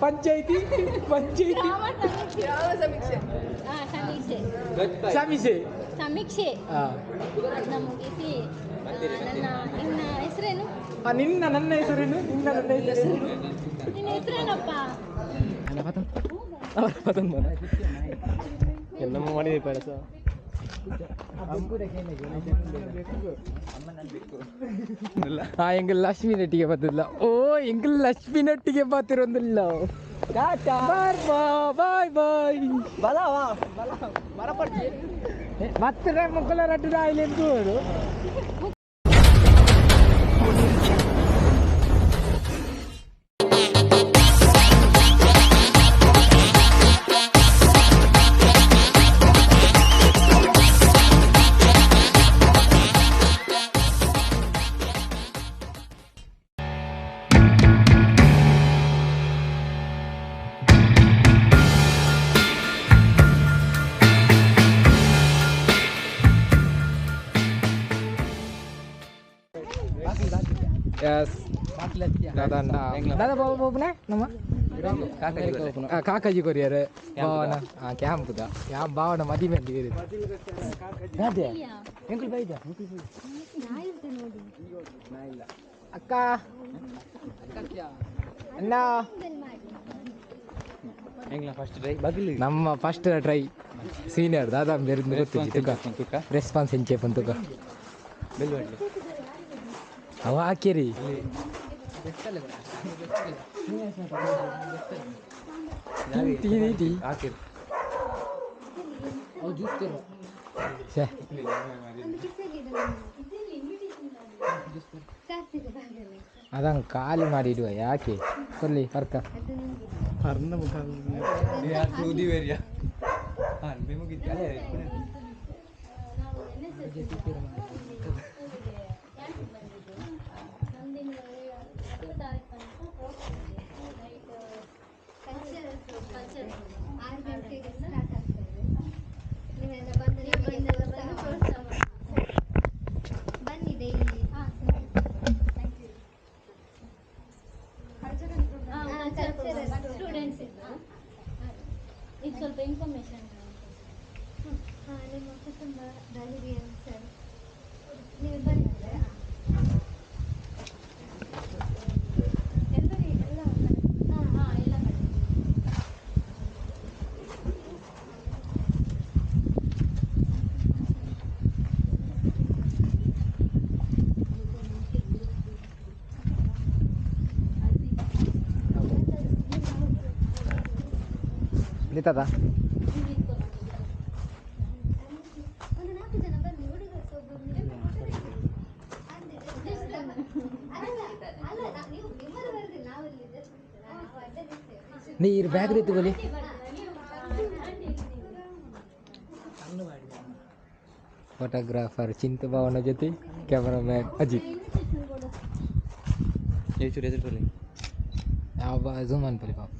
ಪಂಚಾಯಿತಿ ಪಂಚಾಯಿತಿ ಸಮೀಕ್ಷೆ. ಸಮೀಕ್ಷೆ. ಸಮೀಕ್ಷೆ. ಸಮೀಕ್ಷೆ. ಆ. ಅದನ್ನ ಮುಗಿಸಿ ನನ್ನ ನಿನ್ನ ಹೆಸರೇನು? ನಿನ್ನ ನನ್ನ ಹೆಸರೇನು? ನಿನ್ನ ನನ್ನ ಹೆಸರೇನು? ನಿನ್ನ ಹೆಸರೇನಪ್ಪ? ನಮ್ಮ ಮಾಡಿದೆ ಪರಸ. ಎಂಗ್ ಲಕ್ಷ್ಮಿ ನಟ್ಟಿಗೆ ಬತ್ತಿಲ್ಲ. ಓ ಎಂಗ್ ಲಕ್ಷ್ಮಿ ನಟ್ಟಿಗೆ ಬಾತಿರೊಂದಿಲ್ಲ. Bye bye bye. ಮತ್ತೆ ಮುಕ್ಕಲ ರಟ್ಟು ಆಯ್ಲಿ ಎಂತೂರು. ಎಸ್ ದಾದಾ ದಾದಾ ಬಾಬಾ ಬಾಬುನ ನಮ್ಮ ಕಾಕಾಜಿ ಕೊರಿಯರ್ ಭಾವನ ಕ್ಯಾಂಪುದ ಯಾ ಭಾವನ ಮದಿಮೆ ಅಂತ ಎಂಕುಲ್ ಬೈದ ಅಕ್ಕ ಅಣ್ಣ. ನಮ್ಮ ಫಸ್ಟ್ ಟ್ರೈ ಸೀನಿಯರ್ ದಾದಾ ಬೇರೆ ಗೊತ್ತಿತ್ತು. ರೆಸ್ಪಾನ್ಸ್ ಹೆಂಚೆ ಪಂತುಕ ಅವ ಹಾಕಿರಿ. ಅದನ್ನು ಖಾಲಿ ಮಾಡಿ ಇಡುವ ಯಾಕೆ ಕೊಲ್ಲಿ ಪರ್ಕ. ಸ್ಟೂಡೆಂಟ್ಸ್ ಇದು ಸ್ವಲ್ಪ ಇನ್ಫಾರ್ಮೇಶನ್. ನಿಮ್ಮ ಕುಟುಂಬ ಸರ್ ನೀವು ಬಂದಿದ್ದೀರಾ? ಎಲ್ಲರಿಗೂ ಎಲ್ಲ ಹಾಂ ಹಾಂ ಎಲ್ಲ ಕಡೆ. ನಿಂತದ ಒಂದು ನಾಲ್ಕು ಜನ ಬನ್ನಿ ಹುಡುಗರು ಒಬ್ಬರು. ಅಲ್ಲ ಅಲ್ಲ, ನೀವು ನಿಮ್ಮದು ಬರುದಿಲ್ಲ, ನಾವು ಇಲ್ಲಿ just ನಾವು ಅಡ್ಡ ನಿಲ್ತೇವೆ. ನೀರು ಬ್ಯಾಗ್ ಎತ್ತುಕೊಳ್ಳಿ. ಫೋಟೋಗ್ರಾಫರ್ ಚಿಂತು ಭಾವನ ಜೊತೆ ಕ್ಯಾಮರಾಮ್ಯಾನ್ ಅಜಿತ್. ಯಾವ ಝೂಮ್ ಅನ್ಪಲಿ ಪಾಪ.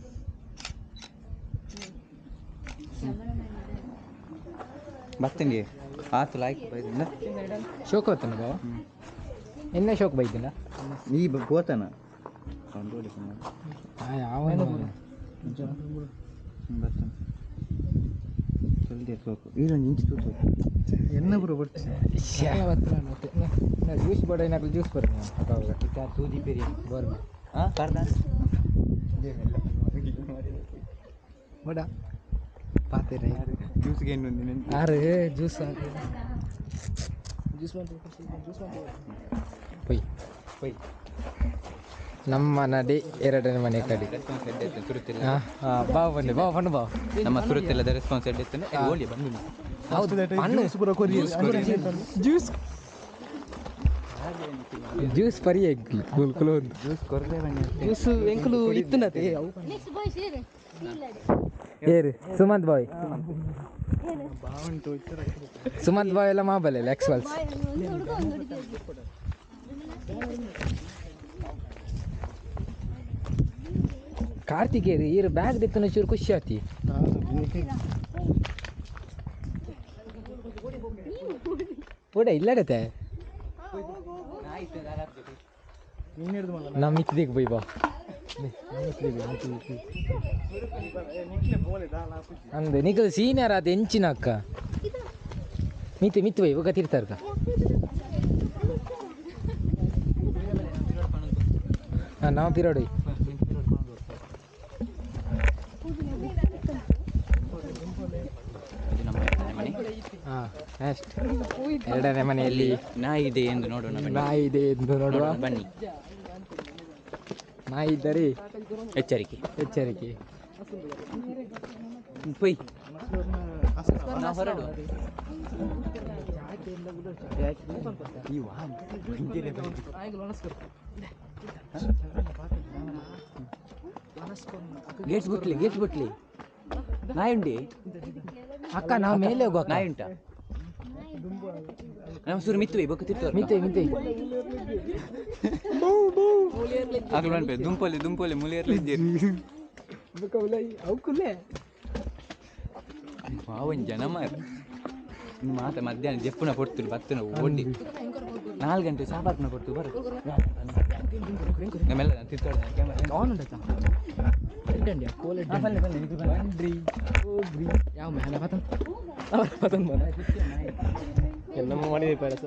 ಬತ್ತಂಗೆ ಆತು ಲಾಯ್ಕ್ ಬೈದಿಂದ. ಶೋಕ್ ಹೋಗ್ತಾನ ಬಾವ, ಎನ್ನ ಶೋಕ್ ಬೈದಿಲ್ಲ. ಈ ಗೋತನ ಯಾವ ಬತ್ತನ ಜಲ್ದಿ ಸೋಕು ಇದೊಂದು ಇಂಚು ತೂತು. ಎನ್ನ ಬರೋ ಬರ್ತೀನಿ. ಜ್ಯೂಸ್ ಬೋಡ ಏನಾಗಲಿ ಜ್ಯೂಸ್ ಬರ್ತೀನಿ. ತೂದಿ ಪೆರಿಯ ಬೋರ್ ಹಾಂ ಕರ್ದ ಬೋಡ ಪಾತಿರ. ಜ್ಯೂಸ್ಗೆ ಇನ್ನೊಂದು. ಆರು ಜ್ಯೂಸ್ ಪೊಯ್ ಪೊಯ್. ನಮ್ಮ ನಡಿ ಎರಡನೇ ಮನೆ ಕಡೆ. ರೆಸ್ಪಾನ್ಸ್ ಎಡ್ಡೆ ಇತ್ತು ಸುರುತ್ತಿಲ್ಲ. ಹಾಂ ಹಾಂ ಬಾವ ಬನ್ನಿ ಬಾವ ಬಣ್ಣು ಬಾವ. ನಮ್ಮ ಸುರುತ್ತಿಲ್ಲದ ರೆಸ್ಪಾನ್ಸ್ ಎಡ್ಡೆ ಇತ್ತು. ಓಲಿ ಬಂದು ಹೌದು ಜ್ಯೂಸ್ ಜ್ಯೂಸ್ ಪರಿ ಎಂಕ್ಲು ಕುಲ್ ಒಂದು ಜ್ಯೂಸ್ ಕೊರದೆ ಬನ್ನಿ. ಜ್ಯೂಸ್ ಎಂಕುಲು ಇತ್ತುನತೆ. ನೆಕ್ಸ್ಟ್ ಬಾಯ್ ಸೇರು. ಏರು ಸುಮಂತ್ ಬಾಯ್, ಸುಮಂತ್ ಬಾಯ್ ಎಲ್ಲ ಮಾಬಲೆ ಎಕ್ಸ್ವಲ್ಸ್. ಒಂದು ಹುಡುಗ ಒಂದು ಹುಡುಗಿ. ಕಾರ್ತಿಕೇರಿ ಈರು ಬ್ಯಾಗ್ ದಿತ್ತನ ಚೂರು ಖುಷಿ ಆತಿ. ಪೋಡೆ ಇಲ್ಲಡತೆ ನಮ್ಮ ಇತ್ತಿದಿಗೆ ಬೈ ಬಾ. ಅಂದೆ ನಿಕಲ್ ಸೀನಿಯರ್ ಆದ ಎಂಚಿನ ಅಕ್ಕ ಮಿತ್ತು ಮಿತ್ತು ಬೈ ಬೊಕ ತಿರ್ತಾರ್ಕ ಹಾಂ ನಾವು ಪಿರೋಡು ಹಾಂ ನೆಕ್ಸ್ಟ್ ಎರಡನೇ ಮನೆಯಲ್ಲಿ ನಾಯಿ ಇದೆ ಎಂದು ನೋಡೋಣ ಬನ್ನಿ. ನಾಯಿ ಇದೆ ಎಂದು ನೋಡುವ ನೋಡೋಣ ಬನ್ನಿ. ನಾಯಿ ಇದ್ದರೆ ಎಚ್ಚರಿಕೆ ಎಚ್ಚರಿಕೆ. ಪೊಯ್ ನಾವು ಹೊರಡುವ. ಗೇಟ್ಸ್ ಬಿಟ್ಲಿ ಗೇಟ್ಸ್ ಬಿಟ್ಲಿ ನಾಯಿ ಉಂಡಿ ಅಕ್ಕ ನಾವು ಮೇಲೆ ಹೋಗುವ ಅಕ್ಕ. ನಾಯಿ ಉಂಟಾ ನಮ್ಮ ಸೂರು ಮಿತ್ತುವೆ ಬೊಕ್ಕ ತಿರ್ತವ್ರು ಮಿತ್ತೆ ಮಿತ್ತೆ ಆಗಲು ಅನ್ಪೆ ದುಂಪೊಲೆ ದುಂಪೊಲೆ ಮುಲಿಯರ್ಲೆ ಇದ್ದೀರಿ ಅವಕ್ಕುಲ್ಲೇ ಅವನ್ ಜನ ಮಾರ ಮಾತ ಮಧ್ಯಾಹ್ನ ಜಪ್ಪುನ ಕೊಡ್ತಿರು ಬತ್ತನ ಓಡಿ 4 ಗಂಟೆ ಸಾಪಾಕ್ನ ಕೊಡ್ತು ಬರ ನಮ್ಮೆಲ್ಲ ತಿರ್ತಾಳೆ ಕ್ಯಾಮರಾ ಆನ್ ಉಂಟಾ ಬನ್ನಿ ಬನ್ನಿ ಇದು ಬನ್ನಿ. ಬನ್ರಿ ಹೋಗ್ರಿ ಯಾವ ಮೇಲೆ ಪತನ್ ಅವರ ಪತನ್ ಬನ ನಮ್ಮ ಮನೆ ಪರಸ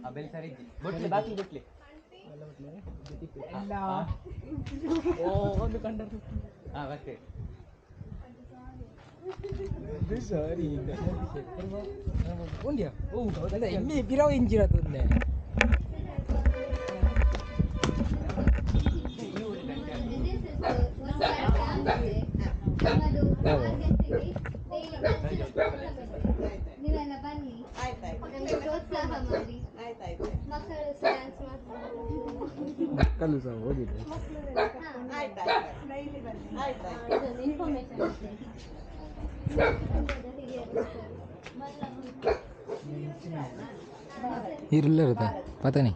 ಆ ಬೆಲ್ ಸರಿ ಇದ್ದಿ. ಬೊಟ್ಲಿ ಬಾಕಿ ಬೊಟ್ಲಿ ಹಾ ಮತ್ತೆ ಸಾರಿ ಉಂಡ್ಯಾ ಓ ಹೌದಲ್ಲ ಎಮ್ಮೆ ಬಿರಾವ್ ಇಂಜಿರ ತುಂದೆ ನೀವೆಲ್ಲ ಬನ್ನಿ, ನಮ್ಗೆ ಪ್ರೋತ್ಸಾಹ ಮಾಡಿ. ಮಕ್ಕಳು ಡ್ಯಾನ್ಸ್ ಮಾಡ್ತಾರೆ. ಮಕ್ಕಳು ಸಹ ಹೋಗಿದೆ. ಇದೊಂದು ಇನ್ಫಾರ್ಮೇಶನ್. ಇರುಲ್ಲರುದ ಪತನಿ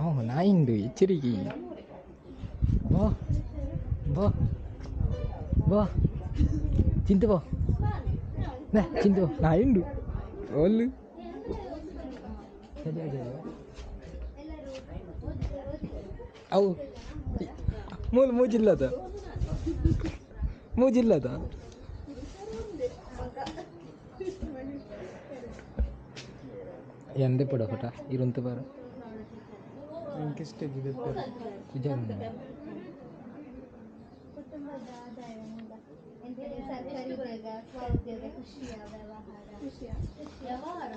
ಓ ನಾಯಿಂದು ಎಚ್ಚರಿಕೆ. ಬಾ ಬಾ ಬಾ ಚಿಂತು ಬಾ ನೇ ಚಿಂತು ನಾಯಿಂಡು ಒಲ್ಲು ಅವು ಮೂಲ ಮೂಜಿಲ್ಲದ ಮೂಜಿಲ್ಲದ ಎಂದೆ ಪಡ ಫಟ ಇರುಂತ ಬಾರ ಕುಟುಂಬದ ಆದಾಯ ಮೂಲ ಎಂತದೆ? ಸರ್ಕಾರಿ ಉದ್ಯೋಗ, ಸ್ವಉದ್ಯೋಗ, ಕೃಷಿಯ ವ್ಯವಹಾರ,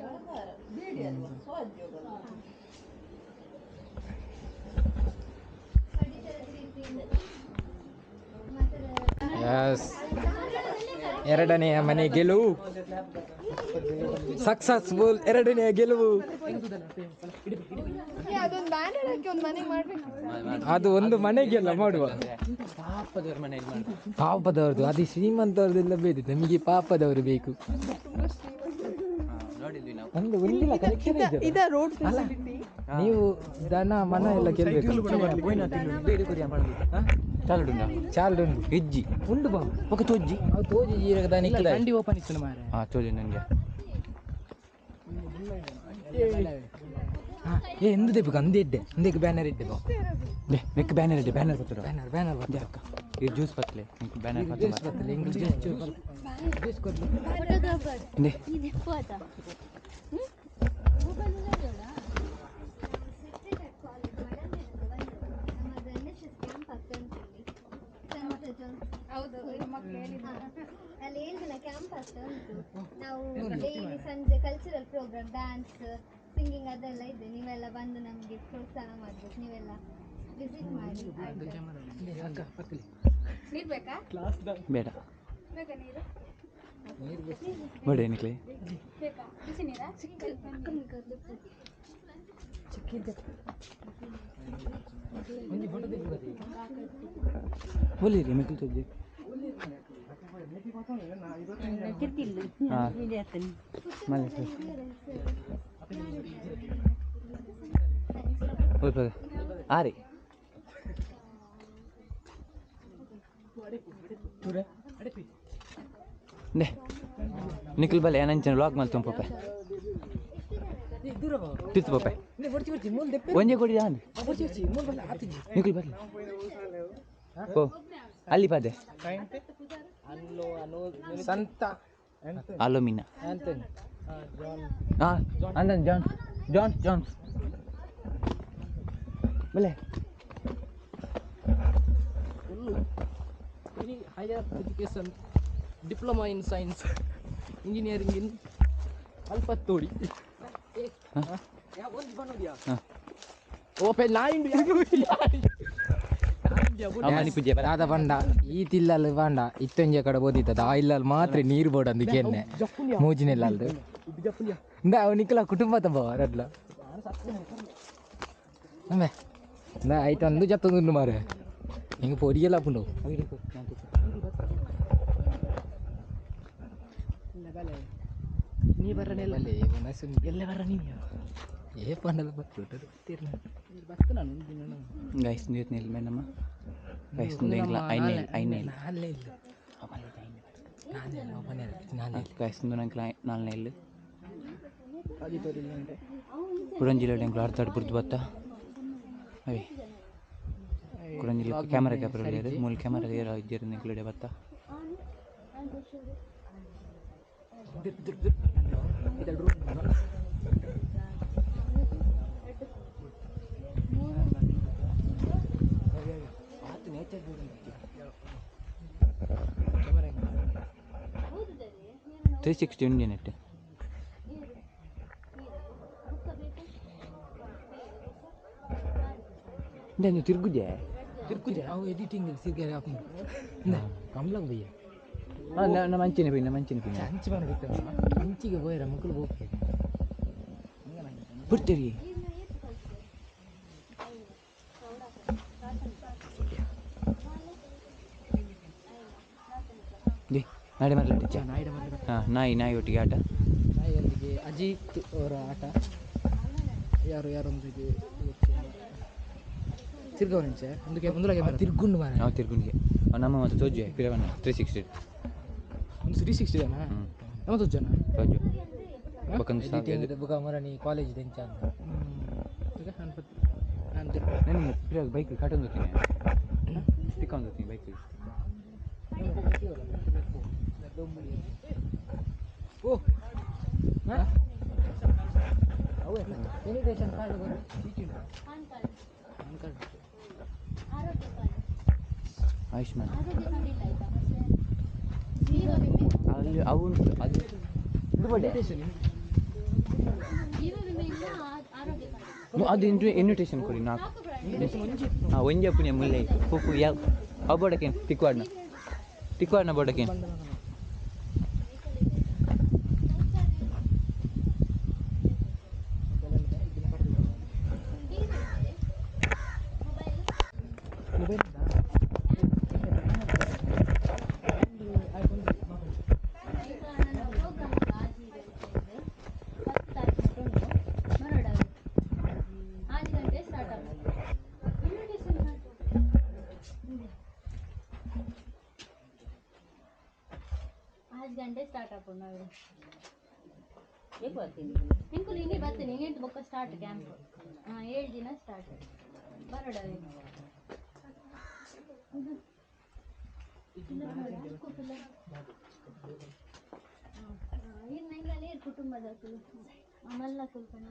ವ್ಯವಹಾರ. ಪಡಿತರ ಚೀಟಿ ಮತ್ತೆ ಎಸ್, ಎರಡನೆಯ ಮನೆ ಗೆಲುವು ಸಕ್ಸಸ್ಫುಲ್. ಎರಡನೆಯ ಗೆಲುವು. ಅದು ಒಂದು ಮನೆಗೆಲ್ಲ ಮಾಡುವ ಪಾಪದವ್ರ ಮನೆಯಲ್ಲಿ ಮಾಡುದು. ಪಾಪದವ್ರದ್ದು ಅದು ಶ್ರೀಮಂತವ್ರದ್ದೆಲ್ಲ ಬೇಕು ನಮಗೆ, ಪಾಪದವರು ಬೇಕು. ನೋಡಿದ್ವಿ ನಾವು. ಒಂದು ಒಂದಿಲ್ಲ ಕಲೆಕ್ಷನ್ ರೋಡ್ ಅಲ್ಲ, ನೀವು ದನ ಮನ ಎಲ್ಲ ಕೇಳಬೇಕು. ಚಾಲು ಚಾಲು ಉಂಟು. ಇಜ್ಜಿ ಉಂಡು ಬಾ ఒక ತೋಜ್ಜಿ ಅವು ತೋಜಿ ಜೀರಕ ದನ ಇಕ್ಕದ. ಅಂಡಿ ಓಪನ್ ಇತ್ತು ಮಾರೆ. ಹಾ ತೋಜಿ ನನಗೆ. ಏ ಎಂದು ದೇಬೇಕು ಅಂದೇ ಇದ್ದೆ ಅಂದೇಕ್ ಬ್ಯಾನರ್ ಇದ್ದೆ ಬಾ. ನೆಕ್ ಬ್ಯಾನರ್ ಇದೆ, ಬ್ಯಾನರ್ ಪತ್ರ ಬ್ಯಾನರ್ ಬ್ಯಾನರ್ ಬರ್ತದೆ ಅಕ್ಕ. ಈ ಜ್ಯೂಸ್ ಪತ್ಲೆ ಬ್ಯಾನರ್ ಪತ್ರ. ಜ್ಯೂಸ್ ಬರ್ತದೆ, ಇಂಗ್ಲಿಷ್ ಜ್ಯೂಸ್ ಜ್ಯೂಸ್ ಕೊಡ್ಲಿ. ಫೋಟೋಗ್ರಾಫರ್ ನೆ. ಇದೆ ಫೋಟೋ ಮೊಬೈಲ್. ಸಿಕ್ರೆಟ್ ಕಾಲೇಜ್ ಮಡಂದೇನದ್ದು ಬಂದು ನಮ್ಮದು ಎನ್ ಎಸ್ ಎಸ್ ಕ್ಯಾಂಪ್ ಆಗ್ತಾ ಉಂಟು ಇಲ್ಲಿ ಸಂತ ಜಾನ್. ಹೌದು, ಮಕ್ಕಳು ಹೇಳಿದ್ರು. ಅಲ್ಲಿ 7 ದಿನ ಕ್ಯಾಂಪ್ ಆಗ್ತಾ ಉಂಟು. ನಾವು ಡೈಲಿ ಸಂಜೆ ಕಲ್ಚರಲ್ ಪ್ರೋಗ್ರಾಮ್, ಡ್ಯಾನ್ಸ್, ಸಿಂಗಿಂಗ್ ಅದೆಲ್ಲ ಇದೆ. ನೀವೆಲ್ಲ ಬಂದು ನಮಗೆ ಪ್ರೋತ್ಸಾಹ ಮಾಡಬೇಕು. ನೀವೆಲ್ಲ ವಿಸಿಟ್ ಮಾಡಿ. ನೀರು ಬೇಕಾ? ಬೇಡ. ಬೇಕಾ ನೀರು? ಬೇಡ ಏನಕ್ಕೆ? ಬೇಕಾ ಬಿಸಿ ನೀರಾ? बोलिए मेकल ತೋಜಿ. ಹಾ ಮಲೆ ಸರ್ ಆರಿ ನೆ. ನಿಖಿಲ್ ಬಲ್ಲೆ ಏನಂಚನ ವ್ಲಾಗ್ ಮಲ್ತು ಪೋಪೆ ತಿರ್ತು ಪೋಪೆ ಒಂಜೆ ಕೊಡಿ ನಾನು ನಿಖಿಲ್ ಬರಲಿ ಓ ಅಲ್ಲಿ ಪದೆ ಸಂತ ಅಲೋಮಿನ ಹಾಂ ಅಂದನ್ ಜಾನ್ ಜಾನ್ ಜಾನ್ ಬಲ್ಲೆ higher education diploma in science engineering in Alpattodi. ದಾದ ಬಂಡ ಈ ತಿಲ್ಲಲ್ಲಿ ಬಂಡ ಇತ್ತೊಂಜೆ ಕಡೆ ಬೋದಿತ್ತದ ಆ ಇಲ್ಲಲ್ಲಿ ಮಾತ್ರ ನೀರು ಬೋಡ ಅಂದು ಕೆನ್ನೆ ಮೂಜಿನೆಲ್ಲ ಅಲ್ದು ಇಂದ ಅವು ನಿಕ್ಕಲ ಕುಟುಂಬ ತಬ್ಬ ರಡ್ಲ ಅಂಬೆ ಇಂದ ಆಯ್ತು ಅಂದು ಜತ್ತೊಂದು ಮಾರೆ ಹಿಂಗೆ ಪೊಡಿಯೆಲ್ಲ ಹಾಕೊಂಡು ನೀ ಬರನೆ ಎಲ್ಲ ಬರ ನೀನು ಏ ಪಂಡಲ ಬತ್ತು ನಾನು ಗೈಸ್ ನೀರು ನಿಲ್ ಮೇಡಮ್ಮ ಗೈಸ್ ಎಂಗ್ಲ ಐನೇ ಐನೇ ನಾನೇ ಇಲ್ಲ ನಾನೇ ನಾನೇ ಗೈಸ್ ನಂಗೆ ನಾಲ್ನೇ ಇಲ್ಲ ಕುಡಂಜಿಲ ಎಂಗ್ಲ ಅರ್ಧ ಬುರ್ದು ಬತ್ತ ಅವೇ ಕುಡಂಜಿಲ ಕ್ಯಾಮರಾ ಕ್ಯಾಪರ್ ಮೂಲ ಕ್ಯಾಮರಾ ಏರ ಇದ್ದೀರ ಎಂಗ್ಲಡೆ ಬತ್ತ ತ್ರೀ ಸಿಕ್ಸ್ಟಿ ಇಂಡಿಯನ್ ನೆಟ್ ಇಂದ ತಿರುಗುದೆ ತಿರ್ಕುಜೆ ಅವು ಎಡಿಟಿಂಗ್ ಸಿಗ್ಯಾರ ಹಾಕೊಂಡು ಕಮ್ಲಂಗ್ ಬಯ್ಯ ಹಾಂ ನಮ್ಮ ಅಂಚಿನ ಪಿ ನಮ್ಮ ಅಂಚಿನ ಪಿ ಅಂಚಿ ಬಂದಿತ್ತು ಅಂಚಿಗೆ ಹೋಯ್ರ ಮಕ್ಕಳು ಹೋಗ್ತಾರೆ ಬಿಡ್ತೀರಿ ನಾಳೆ ಮರಲ ಟೀಚರ್ ಹಾಂ ನಾಯಿ ನಾಯಿ ಒಟ್ಟಿಗೆ ಆಟ. ನಾಯಿಯೊಂದಿಗೆ ಅಜಿತ್ ಅವರ ಆಟ. ಯಾರು ಯಾರೊಂದಿಗೆ ತಿರ್ಗವನಿಂಚೆ ಒಂದಕ್ಕೆ ಒಂದರಾಗೆ ತಿರ್ಗುಂಡು ಮಾರ ನಾವು ತಿರ್ಗುಂಡಿಗೆ ನಮ್ಮ ಮತ್ತು ತೋಜು ಪಿರವನ್ನ 360 ಒಂದು 360 ಜನ ನಮ್ಮ ತೋಜನ ತೋಜು ಬಕಂದು ಎಡಿಟಿಂಗ್ ಬುಕ ಮರನಿ ಕಾಲೇಜ್ ದೆಂಚ ಅಂತ ನಾನು ನನಗೆ ಪಿರ ಬೈಕ್ ಕಟ್ಟೊಂದು ಹೋಗ್ತೀನಿ ತಿಕ್ಕೊಂಡು ಹೋಗ್ತೀನಿ ಬೈಕ್. ಓ ಇನ್ವಿಟೇಷನ್ ಕಾರ್ಡ್ ಪಾನ್ ಕಾರ್ಡ್, ಆರೋಗ್ಯ ಕಾರ್ಡ್. ಆಯುಷ್ಮಾನ್ ಆರೋಗ್ಯ ಕಾರ್ಡ್ ಇಲ್ಲ ಆಯ್ತಾ? ಜೀವ ವಿಮೆ. ಅಲ್ಲಿ ಅವು ಉಂಟು ಅದು ಇದು ಬಡ್ಡೆ. ಜೀವ ವಿಮೆ ಇಲ್ಲ, ಆರೋಗ್ಯ ಕಾರ್ಡ್. ಅದು ಇನ್ವಿಟೇಷನ್ ಕೊಡಿ ನಾಲ್ಕು. ನಾಲ್ಕು ಬ್ರ್ಯಾಂಡ್. ಹಾಂ ಒಂಜೆ ಪುಣ್ಯ ಮುಲ್ಲೆ ಪುಪ್ಪು ಯಾವ ಅವು ಬೋಡಕೇನು ತಿಕ್ವಾಡ್ನ ತಿಕ್ವಾಡ್ನ ಬೋಡಕೇನು ಮೊಬೈಲ್. ಈಗ ನನ್ನ ಪ್ರೋಗ್ರಾಮ್ ಆಜಿ ಗಂಟೆಯಿಂದ 10 ತಾರೀಕು ಉಂಟು ಮರೋಡ 6 ಗಂಟೆ ಸ್ಟಾರ್ಟ್ ಆಗ್ತದೆ. ಇನ್ವಿಟೇಷನ್ ಕಾರ್ಡ್ 6 ಗಂಟೆ ಸ್ಟಾರ್ಟ್ ಆಪುಂಡು. ನಾವು ಎಂಕುಲು ಇನ್ನೇ ಬರ್ತೀನಿ ಇನ್ನೆಂಟು ಬೊಕ್ಕ ಸ್ಟಾರ್ಟ್ ಕ್ಯಾಂಪ್. ಹಾಂ 7 ದಿನ ಸ್ಟಾರ್ಟ್ ಬರೋಡ. ಇನ್ನು ಇಲ್ಲ ಕುಟುಂಬದ ಮಲ್ಲ ಕುಲ್ಪಣ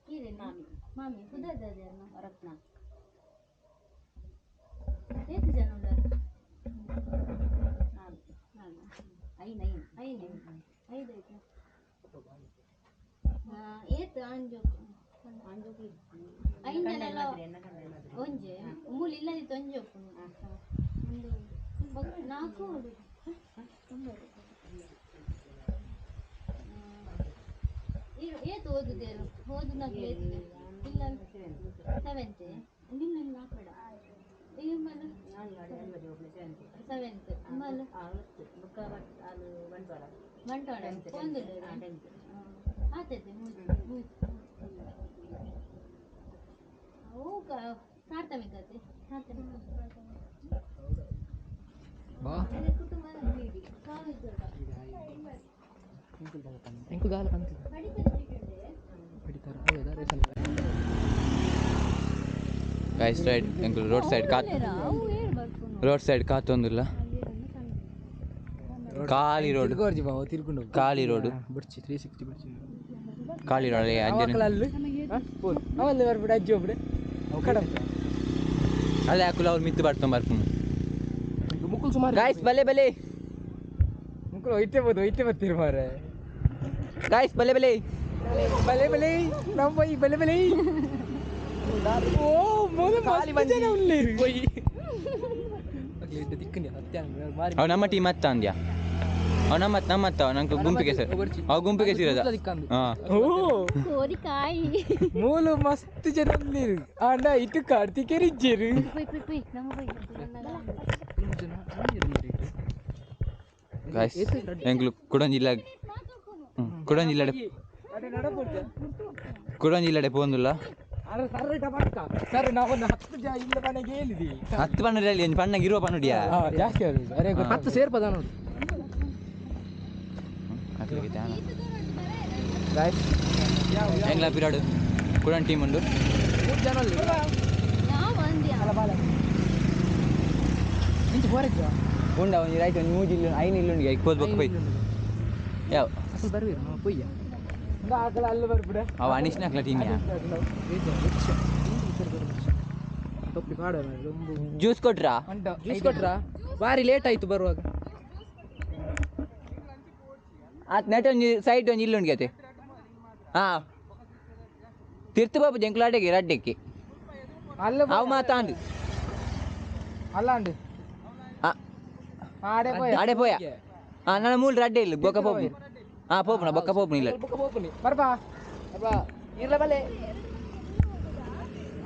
ಹೀರೆ ಮಾಮಿ ಮಾಮಿ ಪುದರ್ದ ರತ್ನ ಏತ್ ಜನ ಉಂಡರು? ನಾಲ್ ಐದು ಐದು ಐದು ಐದು ಏತ್ ಆಂಜೋಕು ಐದು ಜನ ಎಲ್ಲ ಒಂಜೆ ಮೂಲು ಇಲ್ಲದಿತ್ತು ಒಂಜೆ ಉಪ್ಪುಂಡು ಒಂದು ನಾಲ್ಕು ಏತ್ ಓದುದೇರು ಓದುನಾಗ ಏತ್ ಇಲ್ಲ ಸೆವೆಂತ್ ನಿನ್ನ ಹಾಕಬೇಡ ಇಮ್ಮಲ್ಲ ಸೆವೆಂತ್ ಇಮ್ಮಲ್ಲ ಬಂಟ್ವಾಳ ಒಂದು ಆತೈತೆ ಮೂಜಿ ಮೂಜಿ ಅವು ಪ್ರಾಥಮಿಕ ಪ್ರಾಥಮಿಕ ಬಾ ಕುಟುಂಬ ಕಾಲೇಜ್. ಎಂಕು ದಾಲ ಪಂತಿ ಗೈಸ್ ರೈಟ್ ಎಂಕುಲು ರೋಡ್ ಸೈಡ್ ಕಾತ್ ರೋಡ್ ಸೈಡ್ ಕಾತೊಂದುಲ್ಲ ಖಾಲಿ ರೋಡ್ ತಿರ್ಕೊಂಡು ಖಾಲಿ ರೋಡ್ ಬಡ್ಚಿ 360 ಬಡ್ಚಿ ಖಾಲಿ ರೋಡ್ ಅಂಜನೆ ಅಲ್ಲಿ ಅವಲ್ಲಿ ಬರ್ಬಿಡ ಅಜ್ಜಿ ಒಬ್ಬಡೆ ಕಡಮ್ ಅಲ್ಲೇ ಹಾಕುಲ ಅವ್ರು ಮಿತ್ತು ಬರ್ತೊಂದು ಬರ್ಪುನು ಮುಕ್ಕುಲ್ ಸುಮಾರು ಗಾಯ್ಸ್ ಬಲೆ ಬಲೆ ಮುಕ್ಕಳು ಒಯ್ತೆ ಬೋದು ಒಯ್ತೆ ಬರ್ತೀರಿ ಮಾರೆ ಗಾಯ್ಸ್ ಬಲೆ ಬಲೆ ಬಲೆ ಬಲೆ ನಮ್ಮ ಈ ಬಲೆ ಬಲೆ ಓ ಮೊದಲು ಮಸ್ತ್ ಜನ ಉಳ್ಳೇರು ಅವ್ ನಮ್ಮ ಟೀಮ್ ಅತ್ತ ಅಂದ್ಯಾ ಅವ್ ನಮ್ಮ ನಮ್ಮತ್ತ ನಂಗೆ ಗುಂಪಿಗೆ ಸರ್ ಅವ್ ಗುಂಪಿಗೆ ಸೇರದ ಹಾಂ ಓ ಕೋರಿಕಾಯಿ ಮೂಲು ಮಸ್ತ್ ಜನ ಉಳ್ಳೇರು ಆಂಡ ಇಟ್ಟು ಕಾರ್ತಿಕೇರಿಜ್ಜೇರು ಪೊಯ್ ಪೊಯ್ ಪೊಯ್ ನಮ್ಮ ಪೊಯ್ ಗಾಯ್ಸ್ ಎಂಕ್ಲು ಕುಡೊಂಜಿಲ್ಲ ಕುಡೊಂಜಿಲ್ಲಡೆ ಕುಡೊಂಜಿಲ್ಲಡೆ ಪೋಂದುಲ್ಲ ಸರ್ ನಾವೊಂದು 10 ಜನ ಇಲ್ಲ ಮನೆಗೆ ಹೇಳಿದ್ದೀವಿ 10 ಪನ್ನುಡಿ ಅಲ್ಲಿ ಪಣ್ಣಗೆ ಇರುವ ಪನ್ನುಡಿಯಾ ಜಾಸ್ತಿ ಅರೆ 10 ಸೇರ್ಪದ ನೋಡಿ ಗಾಯ್ಸ್ ಎಂಗ್ಲ ಪಿರಾಡು ಕುಡನ್ ಟೀಮ್ ಉಂಡು 3 ಜನ ಅಲ್ಲಿ ಯಾವ ಅಂದ್ಯಾ ಇಂಚ ಬೋರೆಜ್ಜ ಉಂಡ ಒಂಜಿ ರೈಟ್ ಒಂಜಿ ಮೂಜಿ ಇಲ್ಲು ಐನು ಇಲ್ಲುಂಡು ಐಕ್ ಪೋದ್ ಬೊಕ್ಕ ಪೊಯ್ ಯಾವ ಅಸಲ್ ಬರ್ವೇರು ನಾವು ಪೊಯ್ಯ ಆಕಲ ಅಲ್ಲಿ ಬರ್ಬಿಡ ಅವ ಅನಿಶ್ನ ಅಕ್ಲ ಟೀಮ್ ಯಾ ಟೊಪ್ಪಿ ಪಾಡ ಜ್ಯೂಸ್ ಕೊಟ್ರಾ ಜ್ಯೂಸ್ ಕೊಟ್ರಾ ಭಾರಿ ಲೇಟ್ ಆಯ್ತು ಬರುವಾಗ ಆತ್ ನೆಟ್ ಒಂಜಿ ಸೈಡ್ ಒಂಜಿ ಇಲ್ಲುಂಡು ಗತೆ ಹಾಂ ತಿರ್ತು ಬಾಬು ಜಂಕ್ಲಾಡೆಗೆ ರಡ್ಡೆಕ್ಕೆ ಅಲ್ಲ ಅವು ಮಾತಾಂಡು ಅಲ್ಲ ಅಂಡು ಆಡೆ ಪೋಯ ಆಡೆ ಪೋಯ ಹಾಂ ನನ್ನ ಮೂಲ ರಡ್ಡೆ ಇಲ್ಲ ಬೊಕ್ಕ ಪೋಪು ಹಾಂ ಪೋಪುನ ಬೊಕ್ಕ ಪೋಪುನ ಇಲ್ಲ ಬೊಕ್ಕ ಪೋಪುನಿ ಬರ್ಬಾ ಬರ್ಬಾ ಇರ್ಲ ಬಲೆ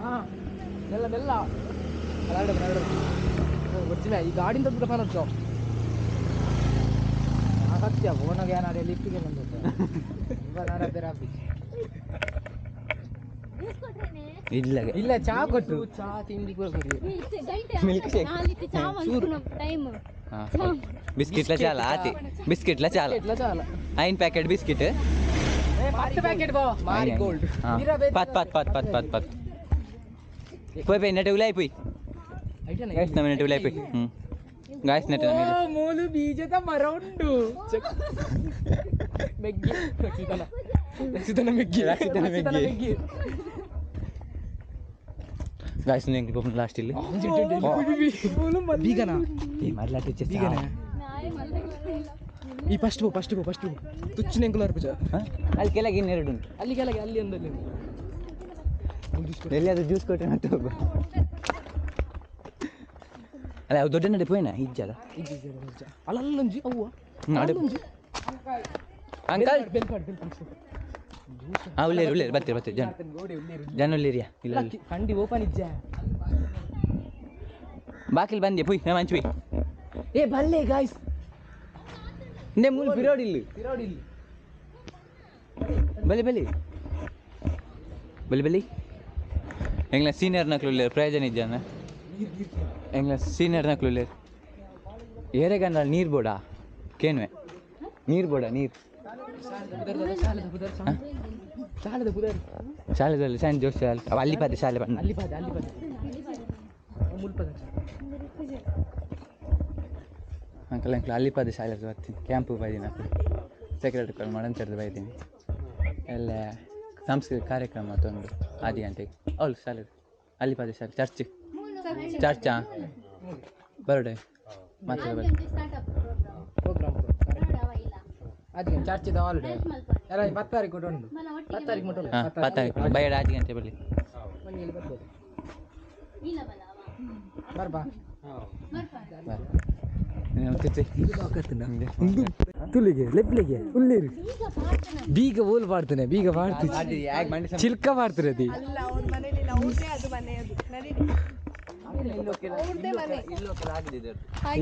ಹಾಂ ಮೆಲ್ಲ ಮೆಲ್ಲ ಅಲಾಡ ಬರಾಡ ಒರ್ಜಿನ ಈ ಗಾಡಿಂದ ದೂರ ಪನೊಚ್ಚು ಸತ್ಯ ಫೋನಾಗ ಏನಾರ ಲಿಫ್ಟಿಗೆ ಬಂದದ್ದು ಇವ ಬೇರೆ ಇಲ್ಲ ಇಲ್ಲ ಚಾ ಕೊಟ್ಟು ಚಾ ತಿಂಡಿ ಕೂಡ ಮಿಲ್ಕ್ ಶೇಕ್ ಟೈಮ್ ಬಿಸ್ಕಿಟ್ಲ ಚಾಲ ಆತಿ ಬಿಸ್ಕಿಟ್ಲ ಚಾಲ ಚಾಲ ಐನ್ ಪ್ಯಾಕೆಟ್ ಬಿಸ್ಕಿಟ್ 10 ಪ್ಯಾಕೆಟ್ ಬಾ ಮಾರಿಗೋಲ್ಡ್ ಪತ್ ಪತ್ ಪತ್ ಪತ್ ಪತ್ ಪತ್ ಪೋಯ್ ಪೋಯ್ ನೆಟ್ ಉಲಾಯ್ ಪೋಯ್ ಗಾಯ್ಸ್ ನಮ್ಮ ನೆಟ್ ಉಲಾಯ್ ಪೋಯ್ ಹ್ಞೂ ಗಾಯ್ಸ್ ನೆಟ್ ನಮಗೆ ಮೂಲು ಬೀಜದ ಮರ ಉಂಟು ಮೆಗ್ಗಿ ರಕ್ಷಿತನ ರಕ್ಷಿತನ ಮೆಗ್ಗಿ ರಕ್ಷಿತನ ಮೆಗ್ಗಿ. ಗಾಯ್ಸ್ ನೀವು ಲಾಸ್ಟ್ ಇಲ್ಲಿ ಬೀಗನ ಬೀಗನ ಈ ಫಸ್ಟ್ ಬೋ ಫಸ್ಟ್ ಬೋ ಫಸ್ಟ್ ಬೋ ತುಚ್ಚಿನ ಎಂಕುಲು ಅರ್ಪುಜ ಅಲ್ಲಿ ಕೆಳಗೆ ಇನ್ನೆರಡು ಉಂಟು ಅಲ್ಲಿ ಕೆಳಗೆ ಅಲ್ಲಿ ಒಂದಲ್ಲಿ ಎಲ್ಲಿಯಾದ್ರೂ ಜ್ಯೂಸ್ ಕೊಟ್ಟರೆ ಮತ್ತೆ ಹೋಗು ಅಲ್ಲ ಅವು ದೊಡ್ಡ ನಡೆ ಪೋಯ್ನ ಇಜ್ಜಲ್ಲ ಅಲ್ಲ ಅಲ್ಲೊಂಜಿ ಅವ್ವ ಅಂಕಲ್ ಬೆಲ್ ಪಾಡು ಬೆಲ್ ಪಾಡು ಹಾಂ ಉಳ್ಳೇರು ಉಳ್ಳೇರು ಬರ್ತೀರಿ ಬರ್ತೀರಿ ಜನ ಜನ ಉಳ್ಳೇರಿಯಾ ಇಲ್ಲ ಇಲ್ಲ ಕಂಡಿ ಓಪನ್ ಇಜ್ಜ ಬಾಕಿಲ್ ಬಂದೆ ಪುಯ್ ನಾ ಮಂಚು ಏ ಬಲ್ಲೆ ಗಾಯ್ಸ್ ನೇ ಮೂಲ ಪಿರೋಡ್ ಇಲ್ಲಿ ಪಿರೋಡ್ ಇಲ್ಲಿ ಬಲೆ ಬಲೆ ಬಲೆ ಬಲೆ ಎಂಗ್ಲ ಸೀನಿಯರ್ ನಕ್ಲು ಉಳ್ಳೇರು ಪ್ರಯೋಜನ ಇದ್ದಾನ ಎಂಗ್ಲ ಸೀನಿಯರ್ ನಕ್ಲು ಉಳ್ಳೇರು ಏರೆಗಂಡ ನೀರು ಬೋಡ ಕೇನ್ವೆ ನೀರು ಬೋಡ ನೀರು ಶಾಲೆದ ಪುದರ್ ಶಾಲೆದಲ್ಲಿ ಸ್ಯಾಂಟ್ ಜೋಸ್ ಶಾಲೆ ಅಲ್ಲಿ ಪಾದೆ ಶಾಲೆ ಬಣ್ಣ ಅಲ್ಲಿ ಪಾದೆ ಅಲ್ಲಿ ಪಾದೆ ಮುಲ್ಪದ ಅಂಕಲ್ ಅಂಕಲ್ ಅಲ್ಲಿ ಪಾದೆ ಶಾಲೆ ಬರ್ತೀನಿ ಕ್ಯಾಂಪು ಬೈದಿನ ಸೆಕ್ರೆಟರಿ ಕಾಲ್ ಮಾಡಂಚರ್ದು ಬೈದೀನಿ ಎಲ್ಲ ಸಾಂಸ್ಕೃತಿಕ ಕಾರ್ಯಕ್ರಮ ತೊಂದು ಆದಿ ಗಂಟೆಗೆ ಹೌದು ಶಾಲೆ ಅಲ್ಲಿ ಪಾದೆ ಶಾಲೆ ಚರ್ಚ್ ಚರ್ಚಾ ಬರೋಡೆ ಮತ್ತೆ ಬರೋಡೆ ಚರ್ಚಿದ ಹಾಲಿಡೇ ಎಲ್ಲ 10 ತಾರೀಕು ಉಂಟು 10 ತಾರೀಕು ಮಟ್ಟ ಹಾಂ 10 ತಾರೀಕು ಬೈಡ ಆದಿ ಗಂಟೆ ಬರಲಿ ಬರ್ಬಾ ತುಲಿಗೆ ಲೆಪ್ಲಿಗೆ ಉಳ್ಳೇರು ಬೀಗ ಓಲ್ ಪಾಡ್ತಾನೆ ಬೀಗ ಪಾಡ್ತೀನಿ ಚಿಲ್ಕ ಪಾಡ್ತಾರೆ ಅದು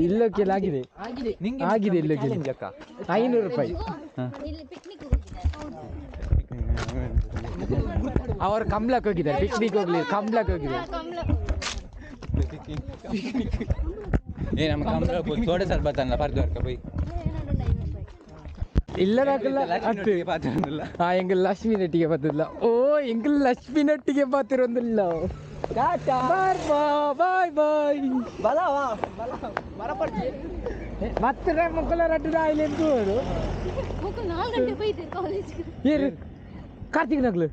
ಇಲ್ಲೋಕೆಲ್ಲ ಆಗಿದೆ ಆಗಿದೆ ಇಲ್ಲೋಕೆಲ್ಲ 500 ರೂಪಾಯಿ. ಅವರು ಕಂಬ್ಲಕ್ಕೆ ಹೋಗಿದ್ದಾರೆ, ಪಿಕ್ನಿಕ್ ಹೋಗ್ಲಿ ಕಂಬ್ಲಕ್ಕೆ ಹೋಗಿದ್ದಾರೆ. ಏ ನಮ್ಮ ಕಂಬ್ಲ ತೋಡೆ ಸರ್ಬತ್ ಅಲ್ಲ ಪರ್ದು ವರ್ಕ ಪೋಯ್. ಇಲ್ಲದಾಕಲ್ಲ ಹಾ ಎಂಗ್ ಲಕ್ಷ್ಮಿ ನೆಟ್ಟಿಗೆ ಬತ್ತಿಲ್ಲ ಓ ಎಂಗ್ ಲಕ್ಷ್ಮಿ ನೊಟ್ಟಿಗೆ ಬಾತಿರೊಂದಿಲ್ಲ ಟಾಟಾ ಬಾಯ್ ಬಾಯ್ ಬಾಯ್ ಬಲವಾ ಬಲ ಮರಪಟ್ಟಿ ಮತ್ತೆ ಮುಕ್ಕಲ ರಟ್ಟು ಆಯ್ಲೆ ಎಂತವರು ಮುಕ್ಕಲು 4 ಗಂಟೆ ಹೋಯ್ತು ಕಾಲೇಜ್ಗೆ ಏರು ಕಾರ್ತಿಕ್ ನಗ್ಲು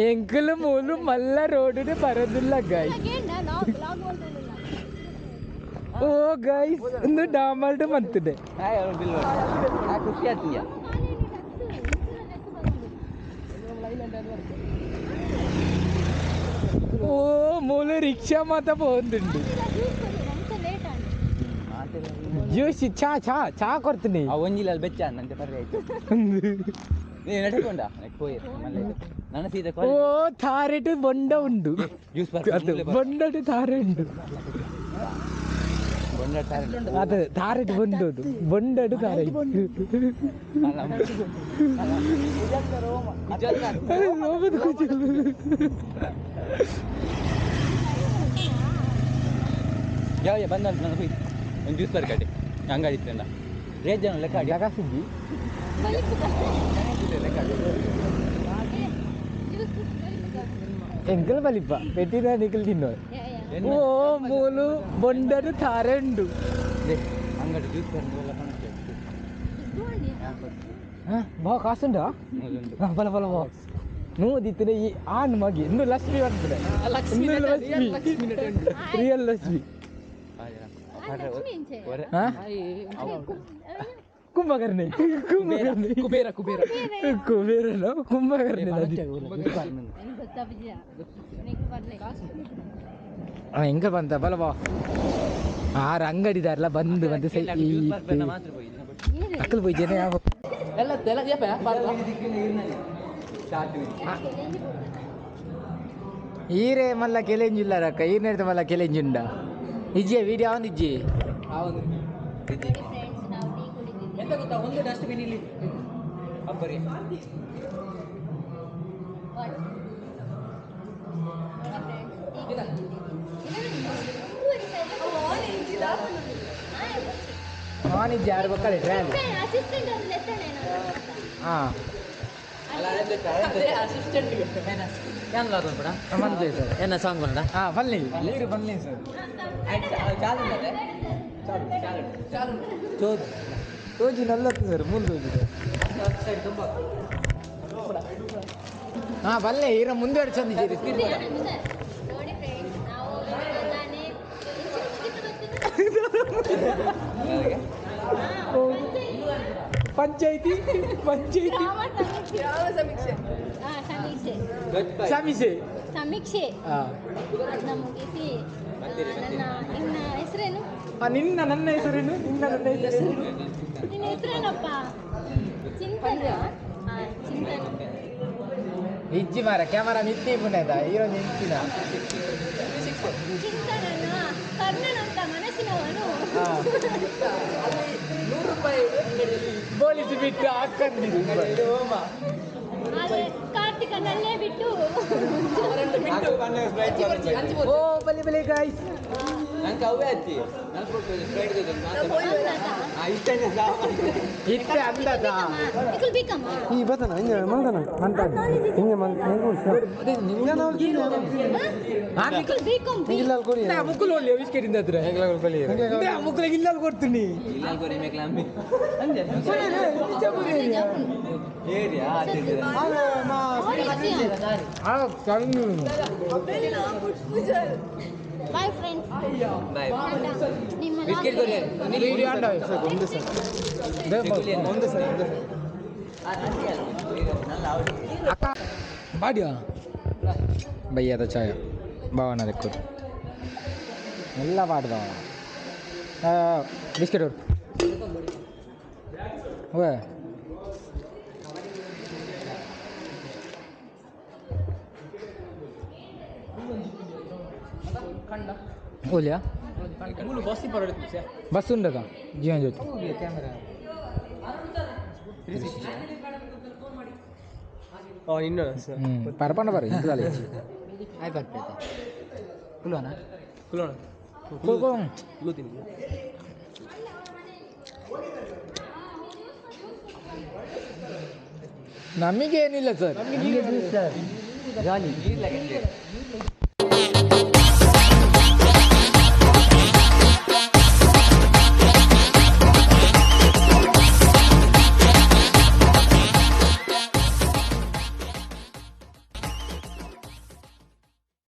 ಎಂಕಲು ಮೂಲು ಮಲ್ಲ ರೋಡ್ ಬರೋದಿಲ್ಲ ಗೈಸ್ ಓ ಗೈಸ್ ಒಂದು ಡಾಮಲ್ಡ್ ಮಂತಿದೆ ಖುಷಿ ಆಯ್ತು ಓ ಮೂಲು ರಿಕ್ಷಾ ಮಾತ ಪೋಂದುಂಡು ಜ್ಯೂಸ್ ಚಾ ಚಾ ಚಾ ಕೊಡ್ತೀನಿ ಆ ಒಂಜಿಲ ಅಲ್ಲಿ ಬೆಚ್ಚ ಅಂತೆ ಪರ್ರೆ ಆಯ್ತು ನೀನು ನಡ್ಕೊಂಡ ಹೋಯ್ ನನ್ನ ಸೀದಾ ಓ ತಾರೆಟು ಬೊಂಡ ಉಂಡು ಜ್ಯೂಸ್ ಬೊಂಡಟು ತಾರೆ ಉಂಡು ಬೊಂಡ ತಾರೆ ಅದು ತಾರೆಟು ಬೊಂಡೋದು ಬೊಂಡಡು ತಾರೆ ಯಾವ ಬಂದ ನಾನು ಹೋಯ್ ಒಂದು ಜ್ಯೂಸ್ ಬರ್ಕಡೆ ಅಂಗಡಿ ಇತ್ತಲ್ಲ ರೇಜ್ ಜನ ಲೆಕ್ಕ ಆಡಿ ಸುದ್ದಿ ಎಂಕಲ್ ಬಲಿಪ್ಪ ಪೆಟ್ಟಿನ ನಿಕಲ್ ತಿನ್ನೋ ಓ ಮೂಲು ಬೊಂಡಡು ತಾರೆ ಉಂಡು ಅಂಗಡಿ ಜ್ಯೂಸ್ ಬರ್ದು ಬಾ ಕಾಸುಂಡಾ ಬಲ ಬಲ ಬಾ ನೋದಿತ್ತಿನ ಈ ಆನ್ ಮಗಿ ಇನ್ನು ಲಕ್ಷ್ಮಿ ಬರ್ತದೆ ಲಕ್ಷ್ಮಿ ರಿಯಲ್ ಲಕ್ಷ್ಮಿ ಕುಂಭಕರ್ಣಿ ಕುಂಭಕರ್ಣಿ ಕುಬೇರ ಕುಬೇರ ಕುಬೇರನ ಕುಂಭಕರ್ಣಿ ಹೆಂಗ ಬಂತ ಬಲ ಬಾ ಆರು ಅಂಗಡಿದಾರಲ್ಲ ಬಂದು ಬಂದು ಸೈ ಅಕ್ಕಲು ಪೋಯ್ಜೇನೆ ಯಾವ ಎಲ್ಲ ಎಲ್ಲ ಈರೆ ಮಲ್ಲ ಕೆಲೆಂಜಿಲ್ಲ ರಕ್ಕ ಈರ್ನೇರ್ದ ಮಲ್ಲ ಕೆಲೆಂಜುಂಡ ಇಜ್ಜೆ ವೀಡಿಯೋ ಅವನ್ ಇಜ್ಜಿ ಎಂತ ಗೊತ್ತಾ ಒಂದು ಡಸ್ಟ್ಬಿನ್ ಇಲ್ಲಿ ಅಬ್ಬರಿ ನಾನಿಜ್ಜೆ ಯಾರು ಬಕ್ಕಳೆ ಟ್ರಾಯಲ್ ಹಾಂ ಸರ್ ಏನ ಸಾಂಗ್ ಬಂದ ಹಾಂ ಬನ್ನಿ ನೀರು ಬನ್ನಿ ಸರ್ ತೋಜಿ ನಲ್ಲತ್ತು ಸರ್ ಮುಂದೆ ಹೋಗಿದೆ ಹಾಂ ಬಲ್ಲೆ ಈರ ಮುಂದೆ ಚಂದ ನೋಡಿ ಫ್ರೆಂಡ್ಸ್ ನಾವು ತಾನೇ ಪಂಚಾಯಿತಿ ಪಂಚಾಯಿತಿ ಸಮೀಕ್ಷೆ ಸಮೀಕ್ಷೆ ಸಮೀಕ್ಷೆ ಹಾಂ ಅದನ್ನ ಮುಗಿಸಿ ನನ್ನ ನಿನ್ನ ಹೆಸರೇನು ನಿನ್ನ ನನ್ನ ಹೆಸರೇನು ನಿನ್ನ ನನ್ನ ಹೆಸರೇನು ನಿನ್ನ ಹೆಸರೇನಪ್ಪ ಚಿಂತನ ಹಾಂ ಚಿಂತನ ಇಜ್ಜಿ ಮಾರ ಕ್ಯಾಮರಾ ನಿತ್ತಿ ಪುಣೆದ ಹೀರೋ ನಿಂತಿನ ಚಿಂತನನ ಕರ್ಣನಂತ ಮನಸ್ಸಿನವನು ಪೊಲೀಸ್ ಬಿಟ್ಟು ಹಾಕೊಂಡಿದ್ದು ಆದರೆ ಕಾರ್ತಿಕನಲ್ಲೇ ಬಿಟ್ಟು ಓ ಬಲಿ ಬಲಿ ಗಾಯ್ಸ್ ನಂಗೆ ಅವೇ ಅತ್ತಿ ಇತ್ತೆ ಅಂದದ ನಿಖಿಲ್ ಬೇಕಮ್ಮ ಈ ಬತನ ಹಿಂಗೆ ಮಂದನ ಅಂತ ಹಿಂಗೆ ಮಂದ ನಿಖಿಲ್ ಬೇಕಂ ಇಲ್ಲ ಕೊಡಿ ಮುಕ್ಕುಲು ಒಳ್ಳೆ ಬಿಸ್ಕೆಟ್ ಇಂದ ಹತ್ರ ಮುಕ್ಕುಲಿಗೆ ಇಲ್ಲ ಕೊಡ್ತೀನಿ ಬಾಯ್ ಫ್ರೆಂಡ್ಸ್ ಬಾಯ್ ನಿಮ್ಮ ಬಿಸ್ಕೆಟ್ ಕೊಡಿ ಒಂದು ಸರ್ ಒಂದು ಬಾಡಿಯಾ ಬಯ್ಯದ ಚಾಯ ಭಾವನ ಅದಕ್ಕೆ ಎಲ್ಲ ಬಾಡ್ದ ಬಿಸ್ಕೆಟ್ ಅವ್ರು ಓ ಓಲಿಯಾ ಬಸ್ ಉಂಡದ ಜೀವನ ಜ್ಯೋತಿ ಹ್ಞೂ ಪರಪಂಡ ಬರ ಇಂದು ಆಯ್ತು ಕುಲೋಣ ಕುಲೋ. ನಮಗೇನಿಲ್ಲ ಸರ್. ಜಾಲಿ.